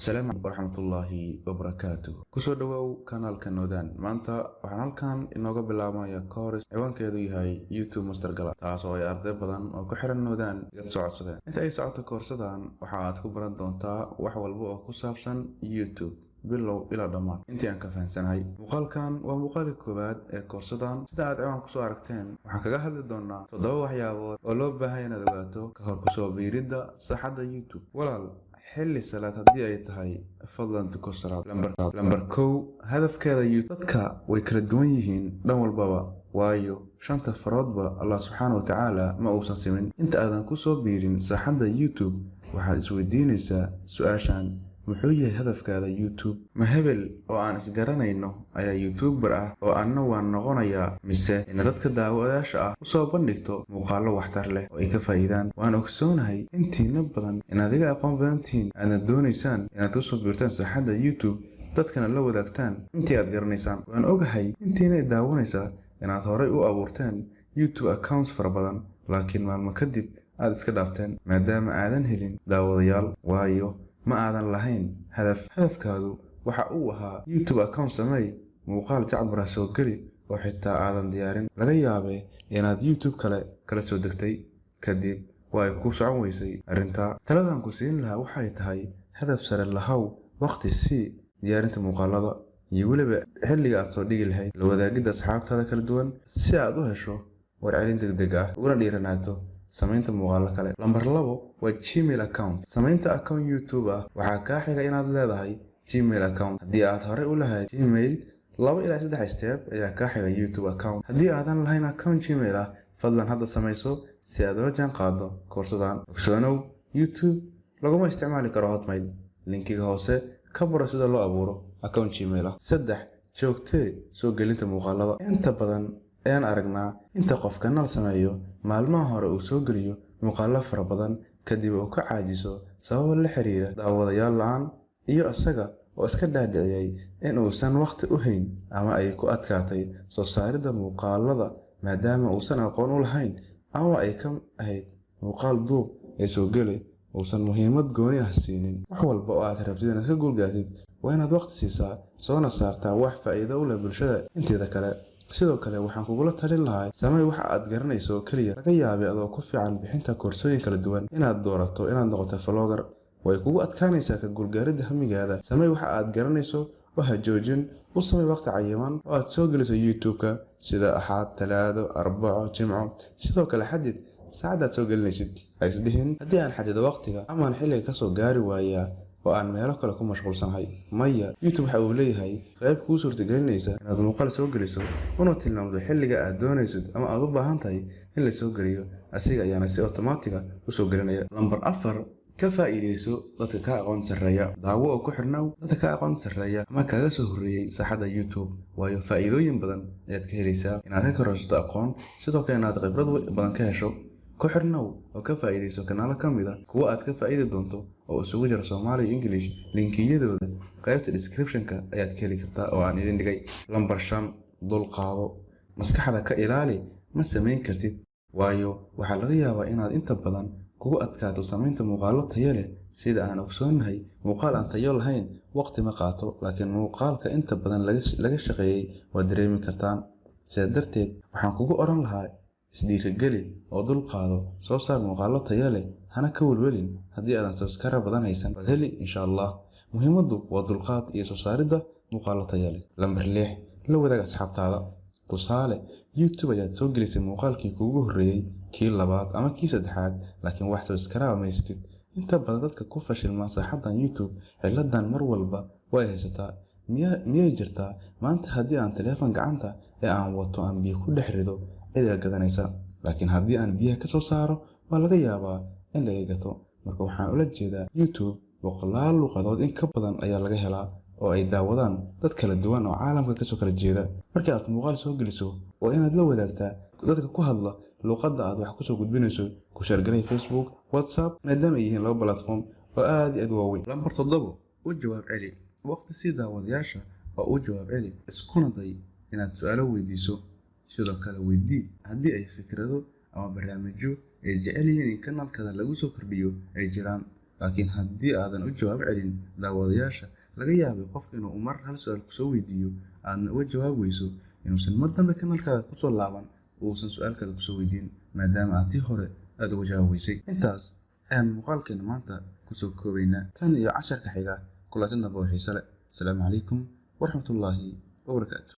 Asalaamu calaykum waraxmatullaahi wabarakaatu. Kusoo dhawow kanaalka Noodaan. Maanta waxaan halkan inooga bilaabmaya course ciwaankeedu yahay YouTube Master Class, taas oo ay arday badan oo ku xiran Noodaan iga soo codsadeen. Inta ay socoto koorsadan, waxa aad ku baran doontaa wax walba oo ku saabsan YouTube, bilow ilaa dhammaad, intii aan ka fahansanahay. Muuqaalkan waa muuqaalka koowaad ee koorsadan. Sida aad ciwaan kusoo aragteen, waxaan kaga hadli doonaa toddoba waxyaabood oo loo baahan inaad ogaato ka hor kusoo biiridda saaxadda YouTube. Walaal, xilli salaad haddii ay tahay, fadlan tuko salaad. Lambar 1, hadafkeeda YouTube. Dadka way kala duwan yihiin dhan walbaba, waayo shanta faroodba Allah subxaana wa tacaala ma uusan simin. Inta aadan kusoo biirin saaxadda YouTube, waxaad isweydiinaysaa su-aashan: muxuu yahay hadafkaada YouTube? Ma hebel oo aan isgaranayno ayaa YouTuber ah oo anna waan noqonayaa, mise ina dadka daawadayaasha ah usoo bandhigto muuqaallo waxtar leh oo ay ka faa'iidaan? Waan ogsoonahay intiina badan inaad iga aqoon badan tihiin, aadna doonaysaan inaad kusoo biirtaan saaxadda YouTube, dadkana la wadaagtaan intii aad garanaysaan. Waan ogahay intiina daawanaysaa inaad horay u abuurteen YouTube accounts fara badan, laakiin maalmo kadib aad iska dhaafteen maadaama aadan helin daawadayaal, waayo ma aadan lahayn hadaf. Hadafkaadu waxa uu ahaa YouTube account sameey, muuqaal jacbara soo geli oo xitaa aadan diyaarin. Laga yaabee inaad YouTube kale kala soo degtay. Kadib waa ay kuu socon weysay arrintaa. Taladan ku siin lahaa waxay tahay: hadaf sare lahow, waqti sii diyaarinta muuqaalada iyo weliba xilliga aad soo dhigi lahayd, la wadaagidda asxaabtaada kala duwan, si aad u hesho warcelin degdeg ah uguna dhiiranaato samaynta muuqaalo kale. Lambar 2 waa Gmail account. Samaynta account YouTube ah waxaa kaa xiga inaad leedahay Gmail account. Haddii aad horey u lahayd Gmail, 2 ilaa 3 step ayaa kaa xiga YouTube account. Haddii aadan lahayn account Gmail ah, fadlan hadda samayso si aad ula jaan qaaddo koorsadan. Ogsoonow, YouTube laguma isticmaali karo Hotmail. Linkiga hoose ka baro sida loo abuuro account Gmail ah. 3, joogtee soo gelinta muuqaalada. Inta badan ayaan aragnaa inta qof kanaal sameeyo, maalmaha hore uu soo geliyo muuqaalo fara badan, kadib uu ka caajiso sababo la xiriira daawadayaal la'aan iyo isaga oo iska dhaadhiciyay in uusan waqti u hayn ama ay ku adkaatay soo saaridda muuqaalada maadaama uusan aqoon u lahayn, ama ay ka ahayd muuqaal duub ee soo geli uusan muhiimad gooni ah siinin. Wax walba oo aad rabtid inaad ka guulgaartid, waa inaad waqti siisaa, soona saartaa wax faa'iido u leh bulshada inteeda kale. Sidoo kale, waxaan kugula talin lahaa: samee waxa aad garanayso oo keliya. Laga yaabay adoo ku fiican bixinta koorsooyin kala duwan inaad doorato inaad noqoto vlogger. Way kugu adkaanaysaa ka guulgaaridda hamigaada. Samee waxa aad garanayso oo ha joojin. U samee waqti cayiman oo aad soo geliso YouTube-ka, sida Axad, Talaado, Arbaco, Jimco. Sidoo kale, xadid saacadaad soo gelinaysid. Ha isdhihin, "Haddii aan xadido waqtiga amaan xilliga kasoo gaari waayaa oo aan meelo kale ku mashquulsanahay." Maya, YouTube waxa uu leeyahay qayb kuu suurtagelinaysa inaad muuqaal soo geliso, una tilmaamto xilliga aad doonaysid ama aad u baahan tahay in la soo geliyo. Asiga ayaana si otomaatiga usoo gelinaya. Lambar 4, ka faa'iidayso dadka ka aqoon sarreeya. Daawo oo ku xirnow dadka ka aqoon sarreeya ama kaaga soo horreeyey saaxadda YouTube, waayo faa'iidooyin badan ayaad ka helaysaa inaad ka kororsato aqoon, sidoo kale inaad khibrad badan ka hesho. Ku xirnow oo ka faa'iidayso kanaalo ka mid a kuwa aad ka faa'iidi doonto oo isugu jira Soomaali iyo English. Linkiyadooda qaybta description-ka ayaad ka heli kartaa oo aan idin dhigay. Lambar 5, dulqaado. Maskaxda ka ilaali "ma samayn kartid", waayo waxaa laga yaabaa inaad inta badan kugu adkaato samaynta muuqaallo tayo leh. Sida aan ogsoonnahay, muuqaal aan tayo lahayn waqti ma qaato, laakiin muuqaalka inta badan laga shaqeeyey waad dareemi kartaan. Sidaa darteed, waxaan kugu odhan lahaa: isdhiirigeli oo dulqaado, soo saar muuqaallo tayo leh, hana ka welwelin haddii aadan subscribe badan haysan. Waad heli, insha Allah. Muhiimaddu waa dulqaad iyo soo saaridda muuqaallo tayo leh. Lambar 6, la wadaag asxaabtaada. Tusaale, YouTube ayaad soo gelisay muuqaalkii kuugu horreeyey, kii labaad ama kii saddexaad, laakiin wax subscribe ma haysatid. Inta badan dadka ku fashilma saaxaddan YouTube ciladan mar walba way haysataa. Miyay jirtaa maanta haddii aan taleefan gacanta ee aan wato aan biyo ku dhex rido, cid iga gadanaysa? Laakiin haddii aan biyaha ka soo saaro, waa laga yaabaa in laga gato. Marka waxaan ula jeedaa, YouTube boqolaal luqadood in ka badan ayaa laga helaa oo ay daawadaan dad kala duwan oo caalamka kasoo kala jeeda. Markii aad muuqaal soo geliso, waa inaad la wadaagtaa dadka ku hadla luqadda aad wax kusoo gudbinayso. Ku share garay Facebook, WhatsApp, maadaama ay yihiin laba platform oo aad iyo aad u waaweyn. Lambar 7, u jawaab celi. Waqti sii daawadayaasha oo u jawaab celi, iskuna day inaad su'aalo weydiiso. Sidoo kale, weydii haddii ay fikrado ama barnaamijyo ay jecel yihiin in kanaalkada lagu soo kordhiyo ay jiraan. Laakiin haddii aadan u jawaab celin daawadayaasha, laga yaabay qofka inuu mar hal su-aal kusoo weydiiyo, aadna uga jawaab weyso, inuusan mar dambe kanalkaada kusoo laaban, uusan su-aal kale kusoo weydiin, maadaama aad tii hore aada uga jawaab weysay. Intaas ayaan muuqaalkeena maanta kusoo koobaynaa. Tan iyo casharka xiga, kulanti dambe oo xiise leh. Asalaamu calaykum waraxmatullaahi wabarakaatu.